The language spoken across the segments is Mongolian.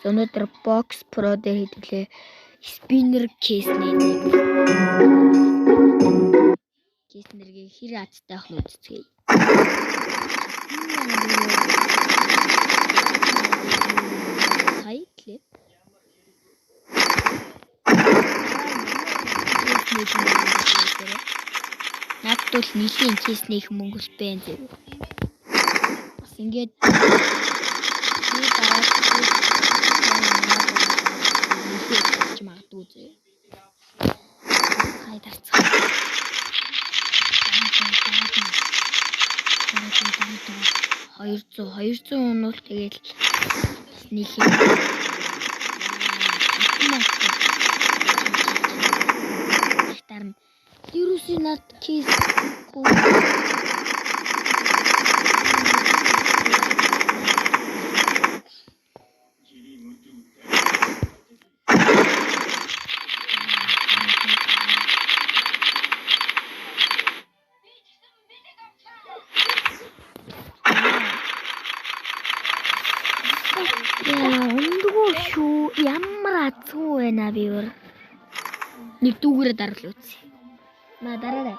Өнөөдөр Box Pro дээр хэдүүлээ spinner case нээдэг. Case нэргээ хэр азтай ах нь үзцгээе. Сая клип. Надад бол нэлийн case нээх мөнгө л байна зэ. Бас ингээд би дараа нэлээд магадгүй зэ. Хай дарцгаа. Дараа 200 200 унвал тэгэл бас нэлийн дарна. Ерөөсөө над кейс гоо. Яа, ундгүй шүү. Ямар азгүй байна би бүр. Нэг дүүгээрээ дарвал үзье. Ма дараарай.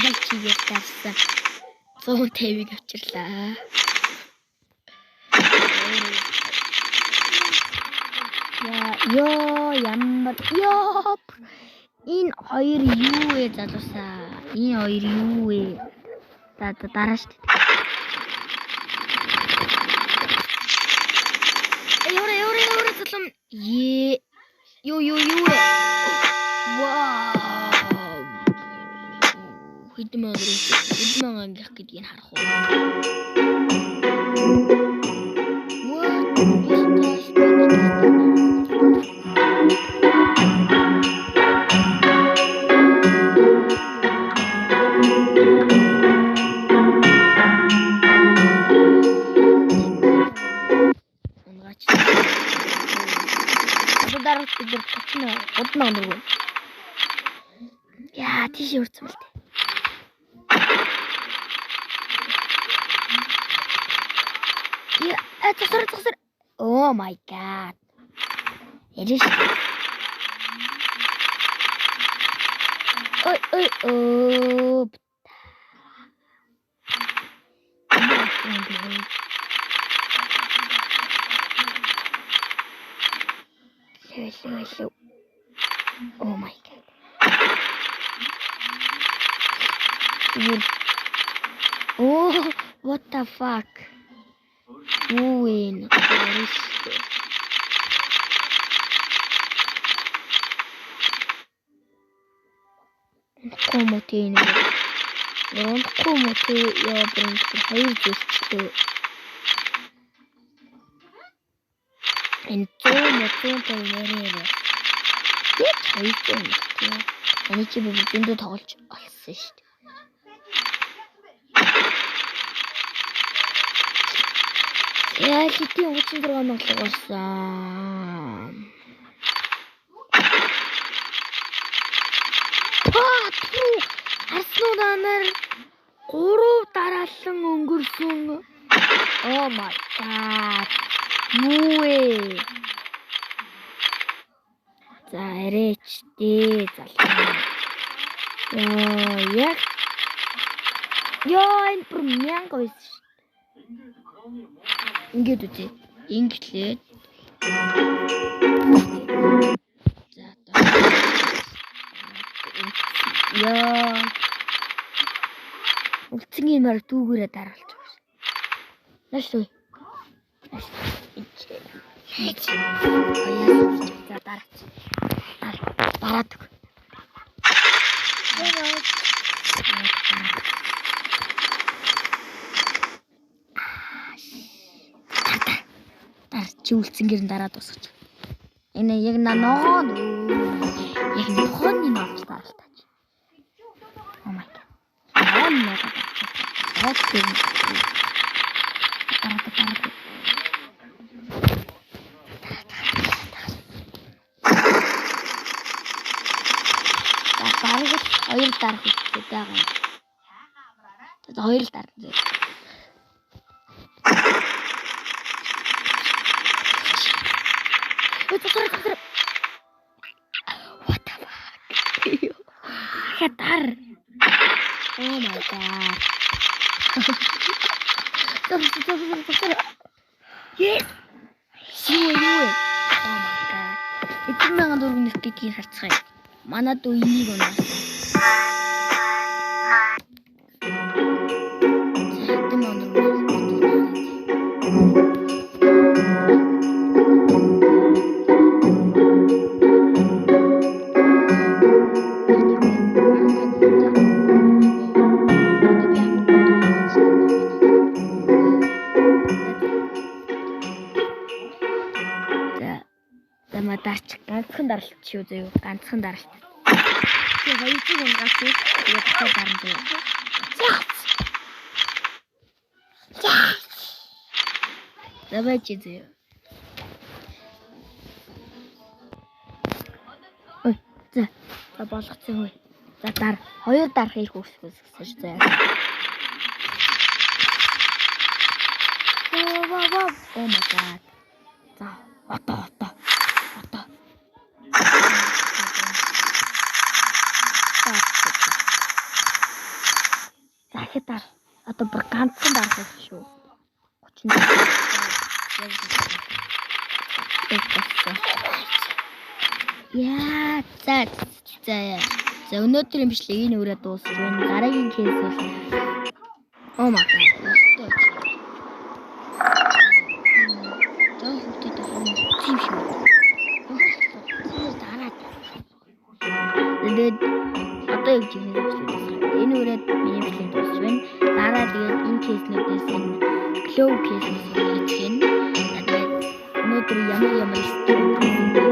Яг чигээр дарсан. 150-ыг авчирлаа. Яа, ёо, ямар ёо. Энэ хоёр юу вэ залуусаа? Энэ хоёр юу вэ? За за дараа шүү дээ. Ёо, ёо, ёо, залум. Е. Юу юу юу вэ? Вау. Хэдэн мянга хэдэн мянга ангих гэдгийг харах уу? What is this? Унгаач. Одоо дараа бид нар 30 30 мянга төгрөг. Яа, тийш өрцөн бэл тээ. Яа, засар засар. Oh my god. Яриш. Ой ой оо. Лөө лөө лөө. Oh my god. Oh, what the fuck? Юу вэ? Яриш. Унахгүй мó тий нэг. Унахгүй мó тий яа бүрэн хоёр зүйлчлээ. Энэ 100 мó 150 нэрээ. Яг 200 юм тий. Ани чи би зөндөө тоглож олсон шүү дээ. Яа, хэдийн 36 мянга болсон. Паа, арснуу нар 3 дараалан өнгөрсөн. Oh my god. Юу вэ? За, арайч дээ залуу. Яа, яг Яа, энэ бүр 1000 байсан шүү. Ингээд үзье. Инглээд. За одоо. Яа. Үлцэнгийн мөр дүүгээрээ дараалж байгаа шин. Нааш лүү. Нааш. Энд. За дараач. Дараад өг. Дар чи үлцэнгээр нь дараад дуусгаж. Энэ яг ногоон яг ногооны ногооч даралтаач. Oh my god. Ногоон ногоо дарчих. Дараад тэр. Дараад дараад. За бараг л хоёр дарах хэрэгтэй байгаа юм. За хоёр л дарна зөө. Ой, цацраа. What the fuck? Хатар. Oh my god. Цацраа. Yes. Юу юу? Oh my god. Эдгээр мянган төгрөг гэдгийг харцгаая. Манай дүү энийг унаасан. За, 10,000 төгрөг гэдгийг харъя. За, за ма дарч ганцхан даралт шүү заяа. Ганцхан даралт. Тэгээ хоёрыг унгаас тэгээ дахиад дарна заяа. За. За. За байж заяа. Ой, за. За болгоцсон хөө. За дар. Хоёр дарахыг хүссэн шүү заяа. Ваа ваа ваа. Oh my god. За, одоо одоо. Одоо. За. За ихэд дар. Одоо бүр ганцхан дарах байх шүү. 30. Яг болсон. Яа, за за. За, өнөөдрийн бичлэг энэ үрээ дуусч байна. Дараагийн case бол Oh my god. Ёстой. Жоо хүүхдэд тийм шүү. Тэр дараад. Тэгээд одоо юу гэж юм бичлэг дуусгах. Энэ үрээд миний бичлэг дуусч байна. Дараа тэгээд энэ case нүүдээс энэ glove case нээс хийх нь. Тэгээд өнөөдөр ямар ямар story